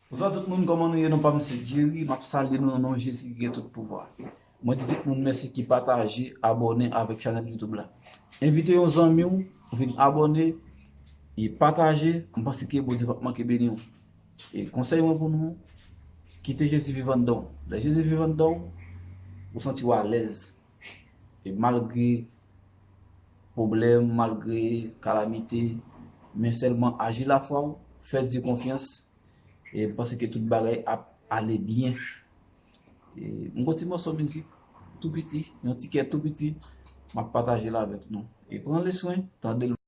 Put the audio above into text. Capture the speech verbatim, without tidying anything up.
Bonswa tout moun, kòman nou ye? Non pa m se Jerry, m ap salye nou nan non Jezi ki gen tout pouvwa. Mwen di tout moun mèsi ki pataje, abòne avèk chanèl YouTube la. Envite yon zanmi w vin abòne e pataje, m panse ke Bondye p ap manke beni w. E konsèy mwen pou nou, kite Jezi viv anndan w. Lè Jezi viv anndan w, ou santi w alèz. E malgre pwoblèm, malgre kalamite, men sèlman aji lafwa w, fè Dye konfyans, e m panse ke tout bagay ap ale byen. E m gon ti mòso mizik tou piti, yon ti kè tou piti, m ap pataje l avèk nou. E pran le swen, tande l.